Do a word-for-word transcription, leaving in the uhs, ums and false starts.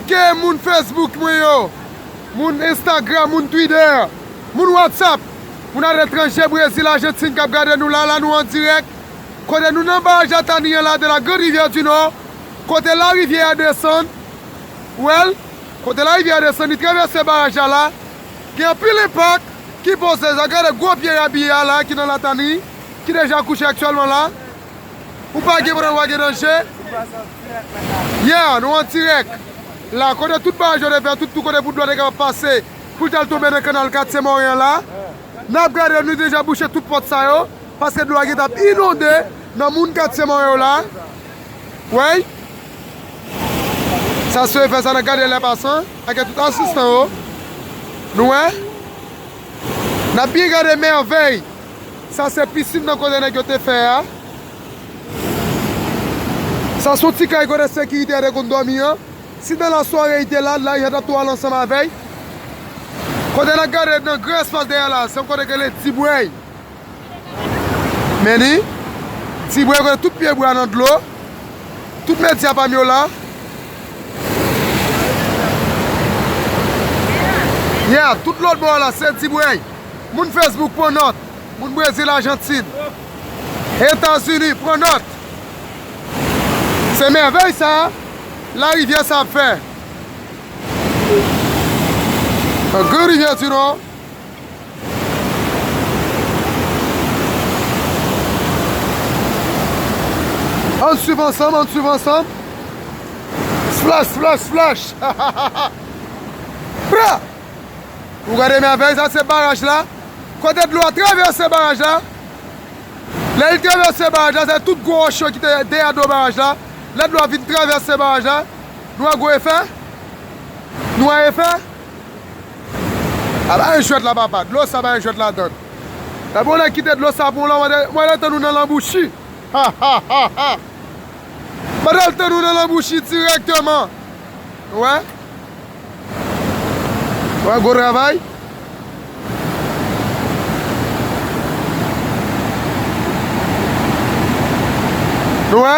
Ke moun Facebook mwen yo, moun Instagram, moun Twitter, moun WhatsApp, moun aletranje, Brezil, Ajantin k ap gade nou la, la nou an dirèk. Kote nou nan baraj Latani an la, de la Grande Rivière du Nord, kote larivyè a desann, well, kote larivyè a desann, li travèse baraj la la, gen anpil enpak ki poze, sa gade gwo pye rabiya la ki nan Latani, ki deja kouche aktyèlman la. Ou pa gen pwoblèm, ou pa gen danje. Yeah, nou an dirèk. La, kote tout baraj yo te fè, tout, tout kote pou dlo te kapab pase, pou l t al tonbe nan kanal Katye Mòren an la. N ap gade, nou deja bouche tout pòt sa yo, paske dlo a gentan ap inonde nan moun Katye Mòren yo la. Wey. Sa se fè sa nan gade lè pasan, ak tout asistan yo. Nou wè? N ap byen gade mèvèy. Sa se pisin nan kote nèg yo te fè a. Sa se yon ti kay kote sekirite a te konn dòmi an. Si nan lasware li te la, la li t ap tou al ansanm avè l. Kote n ap gade nan gran espas dèyè la, se yon kote ki rele Dibwèy. Men li, Dibwèy kote tout pyebwa nan dlo, tout medya pa m yo la. Yeah, tout lòt bò a la, se Dibwèy. Moun Facebook, pran nòt. Moun Brezil, Ajantin, Etazini, pran nòt. Se mèvèy sa, larivyè sa ap fè. An gran rivyè di Nò. Ann swiv ansanm, ann swiv ansanm. Splash, splash, splash. Pra! Ou gade mèvèy, sa se baraj la. Kote dlo a travèse baraj la. Lè li travèse baraj la, se tout gwo wòch yo ki te dèyè do baraj la. Lè dlo a vin travèse baraj la, nou wè gwo efè? Nou wè efè? A ba yon jwèt la, papa. Dlo sa ba yon jwèt ladan. Epi w lè kite dlo sa pou w la, w ap tann ou nan lanbouchi. Ha, ha, ha, ha. Pandan l tann ou nan lanbouchi dirèkteman. Ou wè? Ou wè gwo travay? Nou wè?